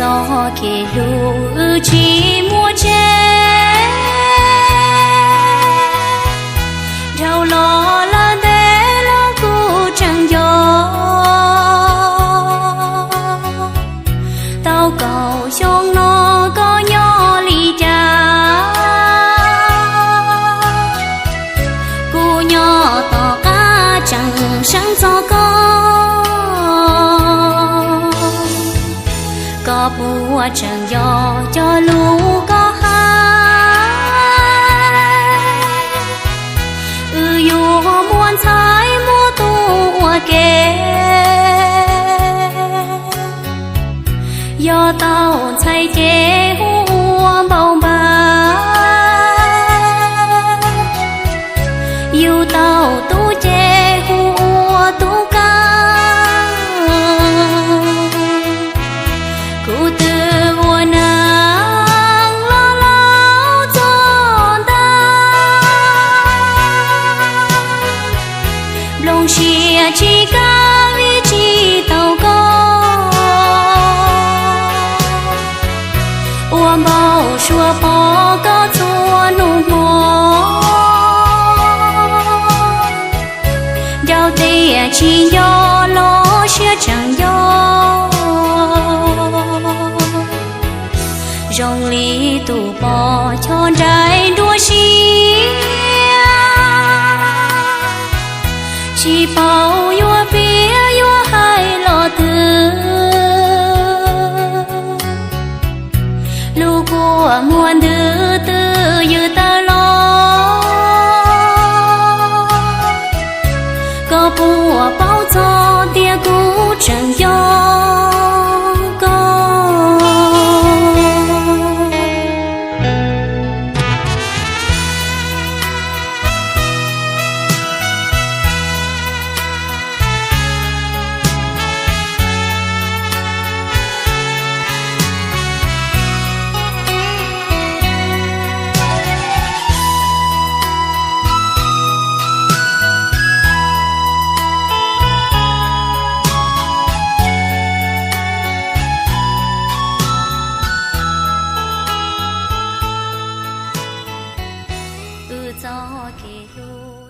Txoj kev hlub wb tsis muaj tsev, dhau los lawm ntev los kuj tseem nco. Tau kaum xyoo no koj nyob li cas? Kuv nyob tom qab tseem seev txog koj. Koj puas tseem nco cov lus koj hais? Wb yuav muaj ntxhais muaj tub ua ke. Yog tau ntxhais ces hu ua npauj npawg, yus tau tub ces hu ua tub kawg. Kuv twb ua neeg laus laus txog ntawd, nplooj siab tsis kav vim tsis tau koj. Ua npau suav pom koj txhua hnub hmo, nco tias tsis nco los siab tseem nco. Zoo li tus pom choj nraim nruab siab, tsis paub yuav piav yuav hais los twg. Lub kua muag ntws twb ywg tawm los, koj puas paub txog tias kuv tseem nco koj? Wb txoj kev hlub